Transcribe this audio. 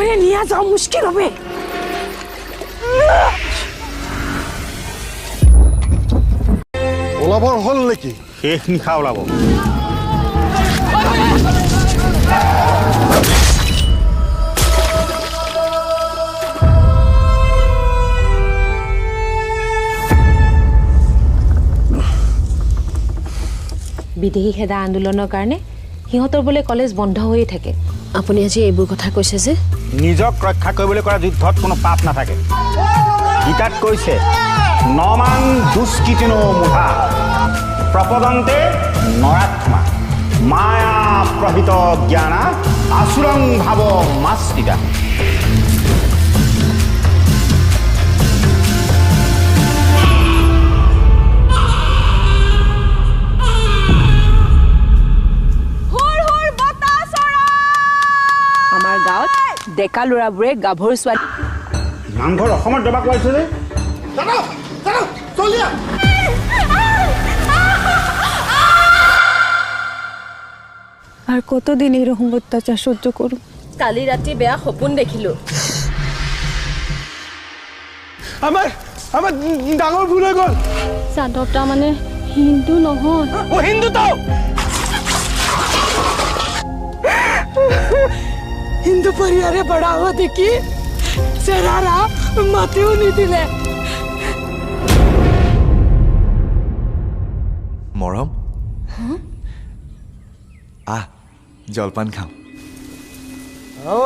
ধৰে নিয়ে যাওয়া মুশকিল হবে। ওলাবৰ হ'ল নেকি? শেষ নিশা ওলাব। বিদেশী খেদা আন্দোলনৰ কাৰণে সিহঁতৰ বোলে কলেজ বন্ধ হৈয়ে থাকে। আপুনি আজি এইবোৰ কথা কৈছে যে? নিজক ৰক্ষা কৰিবলৈ কৰা যুদ্ধত কোনো পাপ নাথাকে। গীতাত কৈছে, নমান দুষ্কৃতিনো মূঢ়া প্ৰপদন্তে নৰাত্মা মায়া প্ৰহিত জ্ঞানা আসুৰং ভাৱ মাস্তিকা। আমাৰ গাঁৱত ডেকা ল'ৰাবোৰে গাভৰু ছোৱালী নামঘৰ অসমত দবা কোৱাইছে যে। আৰ কতদিন এৰকম অত্যাচাৰ সহ্য কৰুম? কালি ৰাতি বেয়া সপোন দেখিলো। আমাৰ আমাৰ ডাঙৰ ভুল হৈ গ'ল। যাদৱ তাৰমানে হিন্দু নহয়। ও হিন্দু তো। হিন্দু পৰিয়াৰে বড়া হোৱা দেখি চেৰাৰা মাতেও নিদিলে। মৰম, আহ জলপান খাওঁ। ও